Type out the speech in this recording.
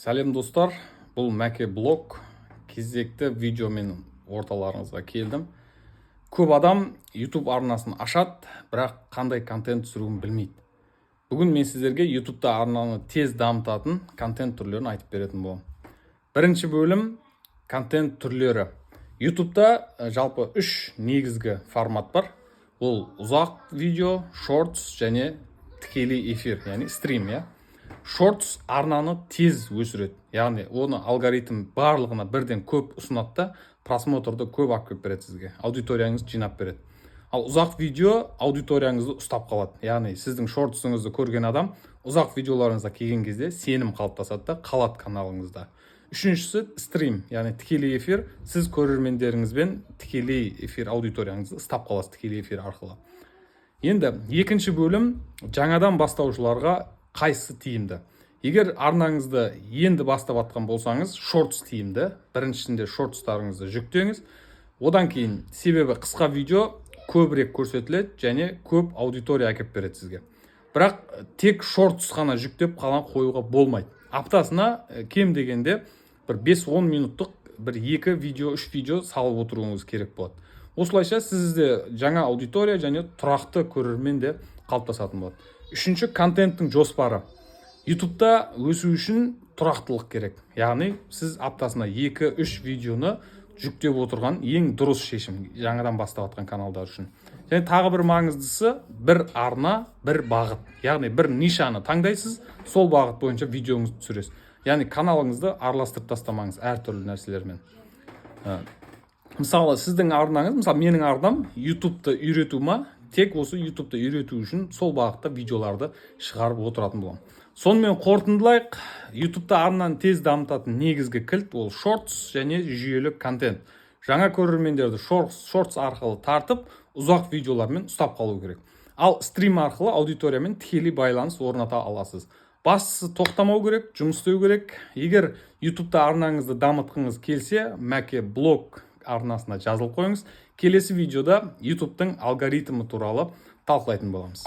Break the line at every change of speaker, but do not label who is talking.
Сәлем, достар! Бұл Мәке Блог. Кезекті видеомен орталарыңызға келдім. Көп адам YouTube арнасын ашады, бірақ қандай контент түсіруін білмейді. Бүгін мен сіздерге YouTube'та арнаны тез дамытатын контент түрлерін айтып беретін боламын. Бірінші бөлім: контент түрлері. YouTube'та жалпы үш негізгі формат бар. Ол ұзақ видео, шортс және тікелей эфир, яғни стрим, иә. Шортс арнаны тез өсіреді, яғни оны алгоритм барлығына бірден көп ұсынады да, просмотрды көп алып келіп береді сізге, аудиторияңызды жинап береді. Ал ұзақ видео аудиторияңызды ұстап қалады, яғни сіздің шортсыңызды көрген адам ұзақ видеоларыңызға келген кезде сенім қалыптасады да, қалады каналыңызда. Үшіншісі – стрим, яғни тікелей эфир. Сіз көрермендеріңізбен тікелей эфир, аудиторияңызды ұстап қаласыз тікелей эфир арқылы. Енді екінші бөлім: жаңадан бастаушыларға қайсысы тиімді? Егер арнаңызды енді бастап жатқан болсаңыз, шортс тиімді. Біріншісінде шортстарыңызды жүктеңіз. Одан кейін, себебі қысқа видео көбірек көрсетіледі және көп аудитория әкеліп береді сізге. Бірақ тек шортс қана жүктеп қала қоюға болмайды. Аптасына кем дегенде бір 5-10 минуттық бір екі видео, үш видео салып отыруыңыз керек болады. Осылайша сізде жаңа аудитория және тұрақты көрермен де қалыптасатын болады. Үшінші – контенттің жоспары. Ютубта өсу үшін тұрақтылық керек, яғни сіз аптасына екі, үш видеоны жүктеп отырған ең дұрыс шешім жаңадан бастап жатқан каналдар үшін. Және тағы бір маңыздысы: бір арна, бір бағыт, яғни бір нишаны таңдайсыз, сол бағыт бойынша видеоңызды түсіресіз. Яғни каналыңызды араластырып тастамаңыз әртүрлі нәрселермен. Мысалы, сіздің арнаңыз, мысалы, менің арнам Ютубты үйрету ма, тек осы Ютубты үйрету үшін сол бағытта видеоларды шығарып отыратын боламын. Сонымен, қорытындылайық: Ютубта арнаны тез дамытатын негізгі кілт – ол шортс және жүйелі контент. Жаңа көрермендерді шортс арқылы тартып, ұзақ видеолармен ұстап қалу керек. Ал стрим арқылы аудиториямен тікелей байланыс орната аласыз. Бастысы, тоқтамау керек, жұмыс істеу керек. Егер Ютубта арнаңызды дамытқыңыз келсе, Мәке Блог арнасына жазылып қойыңыз. Келесі видеода Ютубтың алгоритмі туралы талқылайтын боламыз.